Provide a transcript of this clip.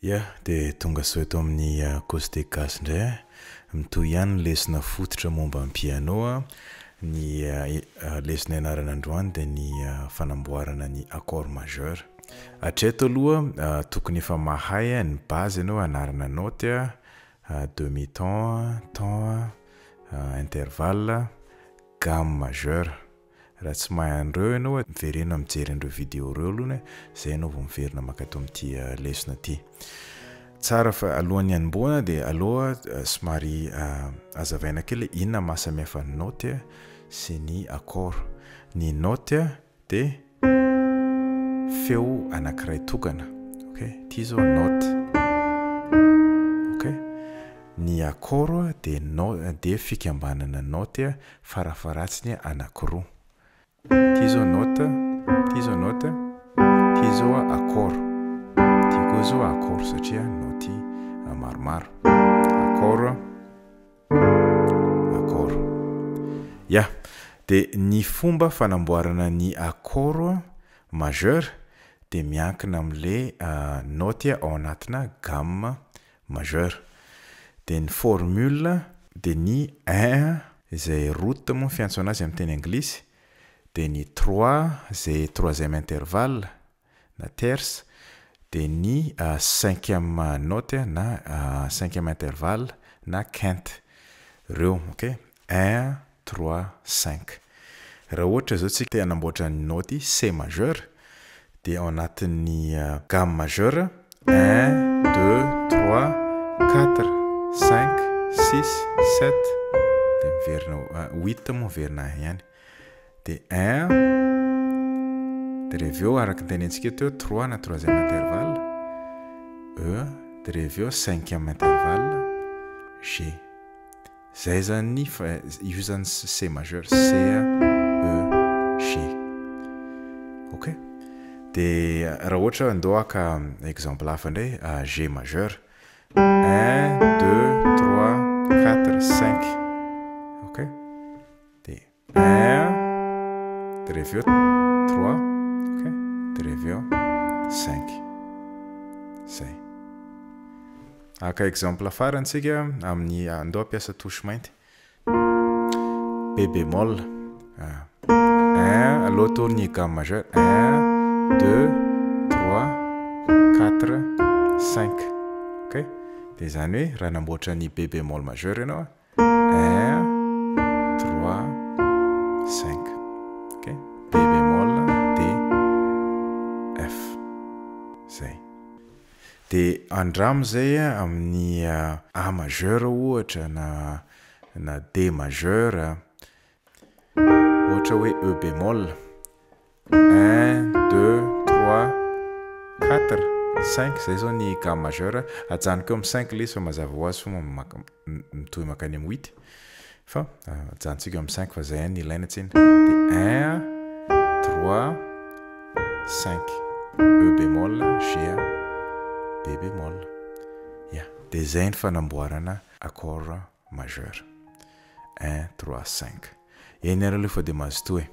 Ya, dia tonga soa eto amin'ny Costé Gasy indray a. Mitohy ihany ny lesona fototra momba ny piano a. Ny lesona ianarana androany dia ny fanamboarana ny accord majeur. Hatreto aloha tokony efa mahay ny base ianao anarana naoty a, demi ton, ton, intervalle, gamme majeure. Raha tsy mahay an'ireo ianao, miverena mijery an'ireo vidéo ireo aloha e, zay ianao vao miverina mankato amin'ity lesona ity. Tsara fa alohan'ny hanombohana dia aloha somary hazavaina kely hoe inona maha samihafa ny naoty sy ny accord. Ny naoty dia feo anankiray tokana, ok, ity izao naoty, ok. Ny accord dia dia fikambanana naoty farafaharatsiny anankiroa. Ity izao note, ity izao note, ity izao accord. Ity koa izao accord satria note maromaro. Accord, accord. Ya, dia ny fomba fanamboarana ny accord majeur dia miankina amin'ilay note ao anatina gamme majeur. Dia ny formule dia ny un izay root moa ny fiantsoana azy amin'ny teny anglisy, dia ny trois izay troisième intervalle na tierce, dia ny cinquième note na cinquième intervalle na quinte, ireo ok, un, trois, cinq. Raha ohatra izao tsika te hanamboatra ny naoty C majeur dia ao anatin'ny gamme majeure, un, deux, trois, quatre, cinq, six, sept, dia miverina huit moa miverina un ihany, dia un, dia rehefa avy eo araka ny tenentsika teo trois na troisième intervalle, E, dia rehefa avy eo cinquième intervalle, G. Zay zany ny fa io zany C majeur C E G ok de raha ohatra ndao haka exemple hafa indray G majeur un deux trois quatre cinq ok de un de rehefa eo trois ok de rehefa eo cinq zay. Haka exemple farany tsika amin'ny andao hampiasa touche mainty. B bémol. Un, aloha atao ny gamme majeure. Un, deux, trois, quatre, cinq. Ok? Dia izany hoe raha namboatra ny B bémol majeur ianao, un, trois, cinq. Ok? B bémol, D, F. Zay. Dia andramo izay amin'ny A majeur ohatra na na D majeur, ohatra hoe E bémol, un, deux, trois, quatre, cinq, izay izao ny gamme majeure, ajanoko eo amin'ny cinq ilay izy fa mazava ho azy fa mitohy mankany amin'ny huit fa ajanontsika eo amin'ny cinq fa izay ihany no ilaina tsinona, dia un, trois, cinq, E bémol, G, B bémol, ya, dia izay ny fanamboarana accord majeur, un, trois, cinq. Eny ary aloha fa dia mazotoa e.